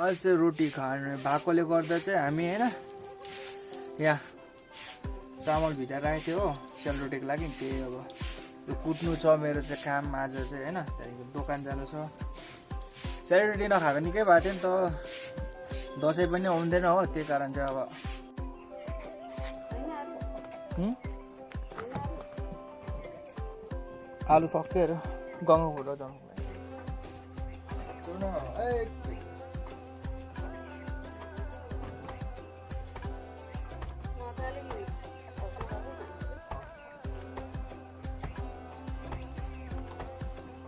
अहिले चाहिँ रोटी खाने भएकोले गर्दा चाहिँ हामी होइन यहाँ चामल भिजाएर राखेको थियो हो सेलरोटीको लागि। त्यही अब यो कुट्नु छ मेरो चाहिँ काम आज चाहिँ होइन। त्यहाँदेखि दोकान जानु छ। सेलरोटी नखाएको निकै भएको थियो नि त, दसैँ पनि आउँदैन हो, त्यही कारण चाहिँ अब आलु सक्यो अरे गङ्गा फुट जानु।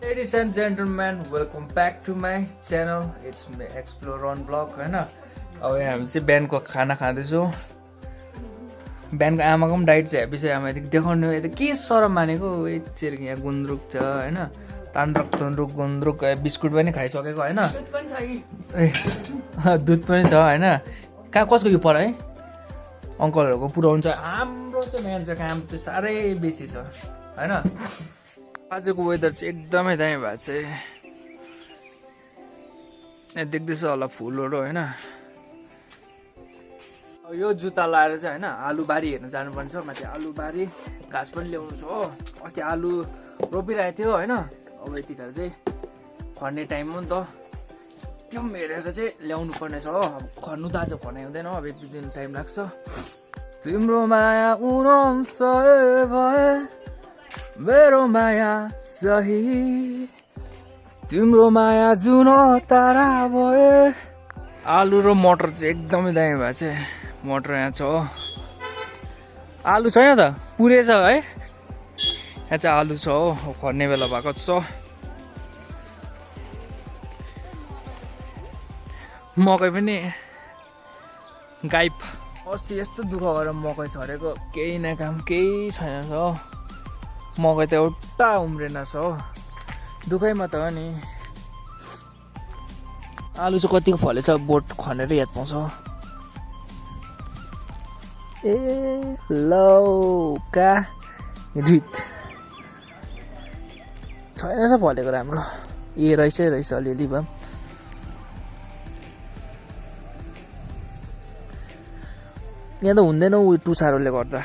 Ladies and gentlemen, welcome back to my channel. It's me Explore on Vlog होइन। अब हामी चाहिँ बिहानको खाना खाँदैछौँ। बिहानको आमाको पनि डाइट चाहिँ हेभी छ। आमा देखाउनु यता के सरम मानेको यति यहाँ गुन्द्रुक छ होइन, तान्द्रुक तुन्द्रुक गुन्द्रुक बिस्कुट पनि खाइसकेको होइन, दुध पनि छ होइन। कहाँ कसको यो पर है अङ्कलहरूको पुऱ्याउँछ। हाम्रो चाहिँ मेन चाहिँ काम चाहिँ साह्रै बेसी छ होइन। आजको वेदर चाहिँ एकदमै दामी भएको छ। देख्दैछ होला फुलहरू होइन। यो जुत्ता लाएर चाहिँ होइन आलुबारी हेर्न जानुपर्ने छ। माथि आलुबारी घाँस पनि ल्याउनु छ हो। अस्ति आलु रोपिरहेको थियो होइन। अब यतिखेर चाहिँ खन्ने टाइम हो नि त, त्यो हेरेर चाहिँ ल्याउनु पर्ने छ हो। अब खन्नु त आज खनाइ हुँदैन, अब एक दुई दिन टाइम लाग्छ। तिम्रो माया उनसय भए मेरो माया सही, तिम्रो माया जुन तारा भए। आलु र मटर चाहिँ एकदमै दामी भएको छ। मटर यहाँ छ, आलु छैन त पुरै छ है। यहाँ चाहिँ आलु छ हो, खन्ने बेला भएको छ। मकै पनि गाइप। अस्ति यस्तो दुःख गरेर मकै छरेको, केही न काम केही छैन छ हो। मकै त एउटा उम्रेन छ हो, दुःखैमा त हो नि। आलु चाहिँ कतिको फलेछ बोट खनेर याद पाउँछ। ए लौका रिट छैन छ फलेको राम्रो। ए रहेछ अलिअलि भए यहाँ त हुँदैन उयो टुसारोले गर्दा।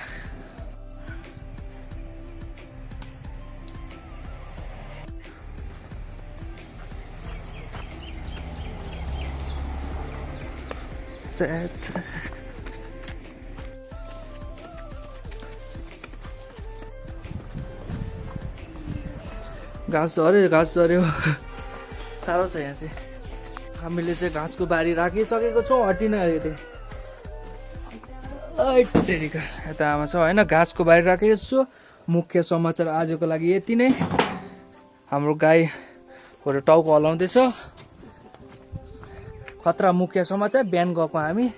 घाँस झऱ्यो साह्रो छ यहाँ चाहिँ। हामीले चाहिँ घाँसको बारी राखिसकेको छौँ, हटिन अलिकति। यता आमा छ होइन, घाँसको बारी राखेको छु। मुख्य समाचार आजको लागि यति नै। हाम्रो गाईहरू टाउको हलाउँदैछ, खतरा मुख्य समाचार। बिहान गएको हामी,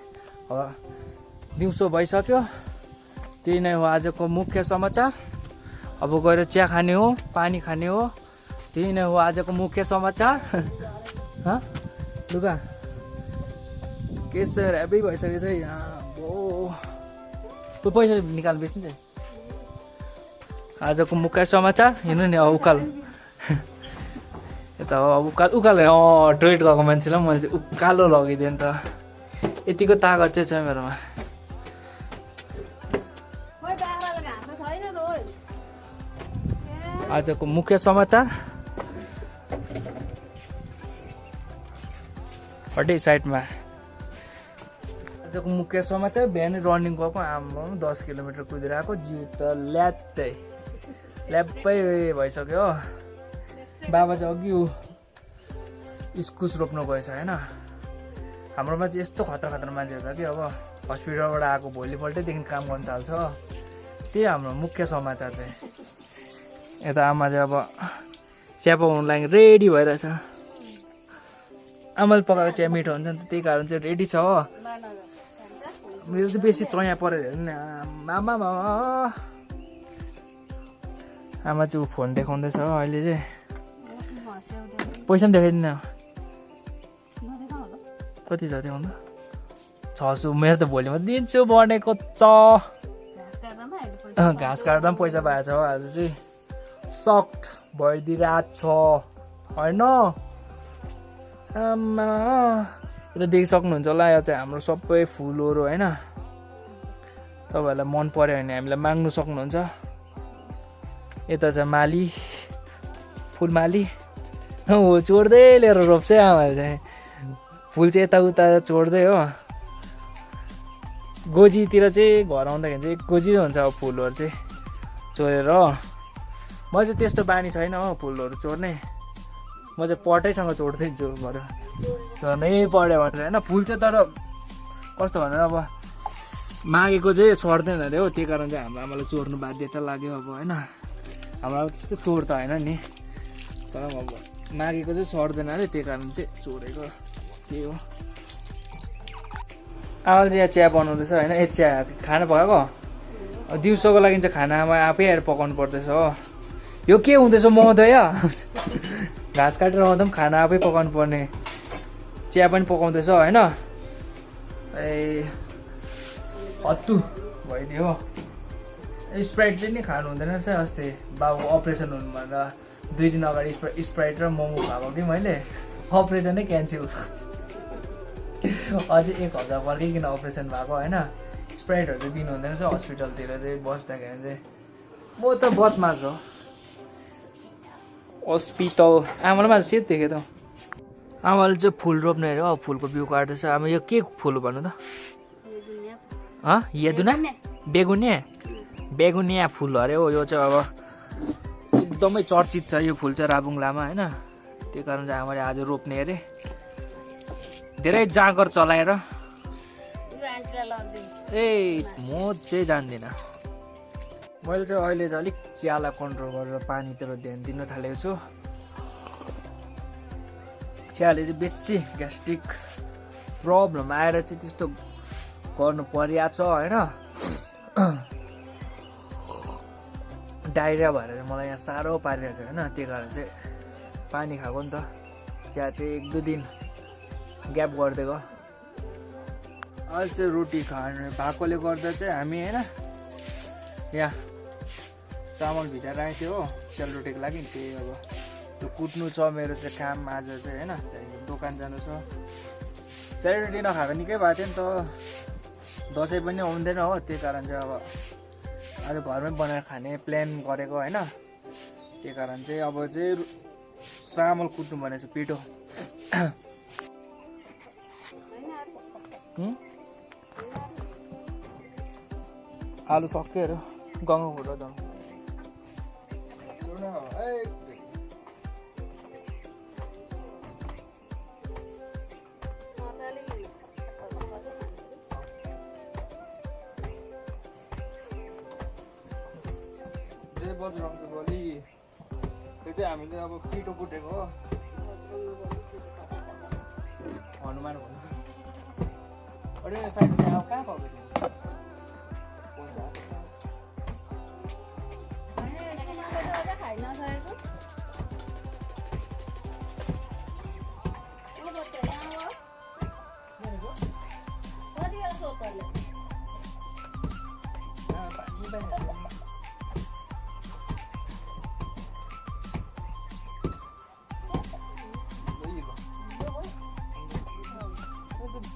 दिउँसो भइसक्यो। त्यही नै हो आजको मुख्य समाचार। अब गएर चिया खाने हो, पानी खाने हो। त्यही नै हो आजको मुख्य समाचार। लुगा केस ह्याप्पी भइसकेको छ यहाँ। त्यो पैसा निकाल्नु बेच्नु चाहिँ आजको मुख्य समाचार। हेर्नु नि उकाल यता हो उकाल टोइलेट गएको मान्छेलाई मैले चाहिँ उकालो लगिदिएँ नि त। यतिको तागत चाहिँ छ मेरोमा। आजको मुख्य समाचार हटे साइडमा। आजको मुख्य समाचार बिहानै रनिङ गएको, आम्मा 10 किलोमिटर कुदेर आएको, जिउ त ल्याप्पै भइसक्यो हो। बाबा चाहिँ अघि इस्कुस रोप्नु गएछ होइन। हाम्रोमा चाहिँ यस्तो खतरा मान्छेहरू छ कि अब हस्पिटलबाट आएको भोलिपल्टैदेखि काम गर्न थाल्छ। त्यही हाम्रो मुख्य समाचार चाहिँ। यता आमा चाहिँ अब चिया पकाउनु लागि रेडी भइरहेछ। आमाले पकाएको चिया मिठो हुन्छ नि त, त्यही कारण चाहिँ रेडी छ हो। मेरो चाहिँ बेसी चया परेर हेर्नु नि आमा। आमा चाहिँ फोन देखाउँदैछ अहिले चाहिँ। पैसा पनि देखाइदिनु कति छ देखाउँदा। 600 मेरो त भोलि म दिन्छु बनेको छ। घाँस काट्दा पनि पैसा पाएको छ हो। आज चाहिँ सक्ट भइदिइरहेको छ होइन। आमा यो देखि सक्नुहुन्छ होला यो चाहिँ हाम्रो सबै फुलहरू होइन तपाईँहरूलाई मन पर्यो भने हामीलाई माग्नु सक्नुहुन्छ यता चाहिँ माली फुलमाली हो चोर्दै लिएर रोप्छ आमाले चाहिँ फुल चाहिँ यताउता चोर्दै हो गोजीतिर चाहिँ घर आउँदाखेरि चाहिँ गोजी हुन्छ अब फुलहरू चाहिँ चोरेर म चाहिँ त्यस्तो बानी छैन हो फुलहरू चोर्ने म चाहिँ पटैसँग चोर्दैछु घर झर्नै पऱ्यो भनेर होइन फुल चाहिँ तर कस्तो भनेर अब मागेको चाहिँ सर्दैन अरे हो त्यही कारण चाहिँ हाम्रो आमालाई चोर्नु बाध्यता लाग्यो अब होइन हाम्रो अब त्यस्तो चोर त होइन नि तर अब मागेको चाहिँ सर्दैन अरे त्यही कारण चाहिँ चोरेको त्यही हो आमाले चाहिँ यहाँ चिया बनाउँदैछ होइन ए चिया खाना पकाएको दिउँसोको लागि चाहिँ खाना आमा आफै आएर पकाउनु पर्दैछ हो यो के हुँदैछ महोदय घाँस काटेर आउँदा पनि खाना आफै पकाउनु पर्ने चिया पनि पकाउँदैछ होइन ए हत्तु भइदियो स्प्राइट चाहिँ नि खानु हुँदैन रहेछ अस्ति बाबुको अपरेसन हुनु भनेर 2 दिन अगाडि स्प्राइट र मोमो खाएको कि मैले अपरेसनै क्यान्सल अझै 1000 फर्किकन अपरेसन भएको होइन स्प्राइटहरू चाहिँ दिनु हुँदैन रहेछ हस्पिटलतिर चाहिँ बस्दाखेरि चाहिँ म त बदमास हो हस्पिटल आमाले मलाई सेट देखेँ त आमाले चाहिँ फुल रोप्ने अरे हो फुलको बिउ काट्दैछ आमा यो के फुल भन्नु त येदुना बेगुनिया फुल अरे हो यो चाहिँ अब एकदमै चर्चित छ यो फुल चाहिँ राबुङलामा होइन त्यही कारण चाहिँ आमाले आज रोप्ने अरे धेरै जाँगर चलाएर ए म चाहिँ जान्दिनँ मैले चाहिँ अहिले चाहिँ अलिक चियालाई कन्ट्रोल गरेर पानीतिर ध्यान दिन थालेको छु चियाले चाहिँ बेसी ग्यास्ट्रिक प्रब्लम आएर चाहिँ त्यस्तो गर्नु परिरहेको छ होइन डाइरिया भएर चाहिँ मलाई यहाँ साह्रो पारिरहेको छ होइन त्यही कारण चाहिँ पानी खाएको नि त चिया चाहिँ 1-2 दिन ग्याप गरिदिएको अहिले चाहिँ रोटी खाने भएकोले गर्दा चाहिँ हामी होइन यहाँ चामल भिजाएर आएको थियो हो सेलरोटीको लागि त्यही अब त्यो कुट्नु छ मेरो चाहिँ काम आज चाहिँ होइन दोकान जानु छ सेलरोटी नखाएको निकै भएको थियो नि त दसैँ पनि आउँदैन हो त्यही कारण चाहिँ अब आज घरमै बनाएर खाने प्लान गरेको होइन त्यही कारण चाहिँ अब चाहिँ चामल कुट्नु भनेको छ पिठो आलु सक्यो अरे गङ्गा फुट जाउँ जय बजरङ्ग बली त्यो चाहिँ हामीले अब पिठो कुटेको हो हनुमान भन्नु अरे साइड चाहिँ अब कहाँ पाएको थियो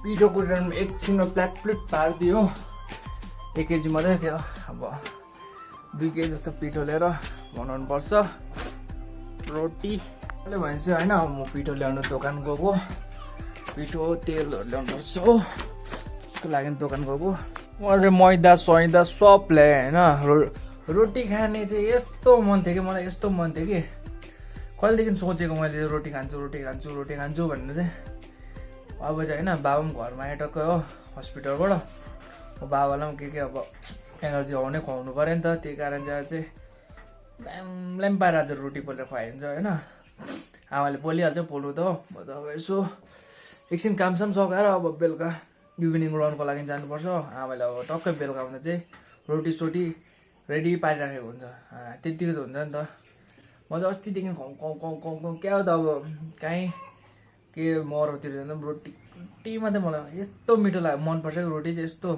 पिठो कुटेर एकछिनमा प्लेट पारिदियो 1 केजी मात्रै थियो अब 2 केजी जस्तो पिठो लिएर बनाउनु पर्छ रोटी भनेपछि होइन म पिठो ल्याउनु दोकान गएको पिठो तेलहरू ल्याउनु पर्छ हो त्यसको लागि दोकान गएको मैले मैदा सैदा सब ल्याएँ होइन रोटी खाने चाहिँ यस्तो मन थियो कि मलाई यस्तो मन थियो कि कहिलेदेखि सोचेको मैले रोटी खान्छु भनेर चाहिँ अब चाहिँ होइन बाबा पनि घरमा आयो टक्कै हो हस्पिटलबाट बाबालाई पनि के अब एनर्जी आउने खुवाउनु पऱ्यो नि त त्यही कारण चाहिँ ल्याम पारेर आज रोटी पोलेर खुवाइन्छ होइन आमाले पोलिहाल्छ पोल्नु त हो म त अब यसो एकछिन कामसाम सकाएर अब बेलुका इभिनिङ रनको लागि जानुपर्छ आमाले अब टक्कै बेलुका आउँदा चाहिँ रोटी सोटी रेडी पारिराखेको हुन्छ त्यतिको चाहिँ हुन्छ नि त म चाहिँ अस्तिदेखि खाउँ क्या हो त अब काहीँ के मरौतिर जाँदा पनि रोटी मात्रै मलाई यस्तो मिठो लाग्यो मनपर्छ कि रोटी चाहिँ यस्तो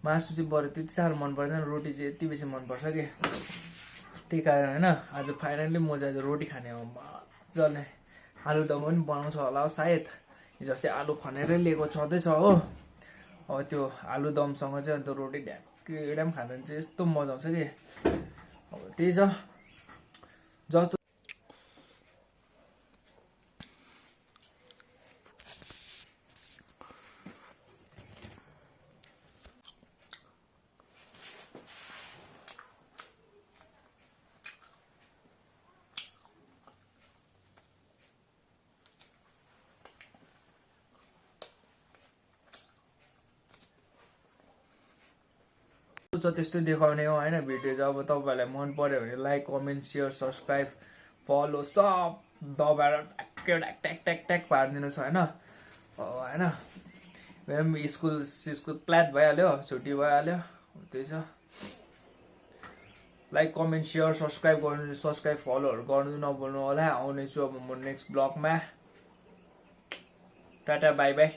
मासु चाहिँ बरु त्यति साह्रो मन पर्दैन रोटी चाहिँ यति बेसी मनपर्छ कि त्यही कारण होइन आज फाइनल्ली म चाहिँ आज रोटी खाने हो मजाले आलुदम पनि बनाउँछ होला सायद जस्तै आलु खनेरै लिएको छँदैछ हो। अब त्यो आलु दमसँग चाहिँ अन्त रोटी ढ्याक्कै एउटा पनि खाँदा चाहिँ यस्तो मजा आउँछ कि अब त्यही छ जस्तो त्यस्तै देखाउने हो होइन भिडियो चाहिँ। अब तपाईँहरूलाई मन पर्यो भने like comment share subscribe follow सब दबाएर ट्याक ट्याक ट्याक ट्याक पारिदिनुहोस् होइन। होइन मेरो पनि स्कुल प्ल्याट भइहाल्यो छुट्टी भइहाल्यो त्यही छ। लाइक कमेन्ट सेयर सब्सक्राइब फलोहरू गर्नु नभुल्नु होला। आउनेछु अब म नेक्स्ट ब्लगमा। Tata bye by.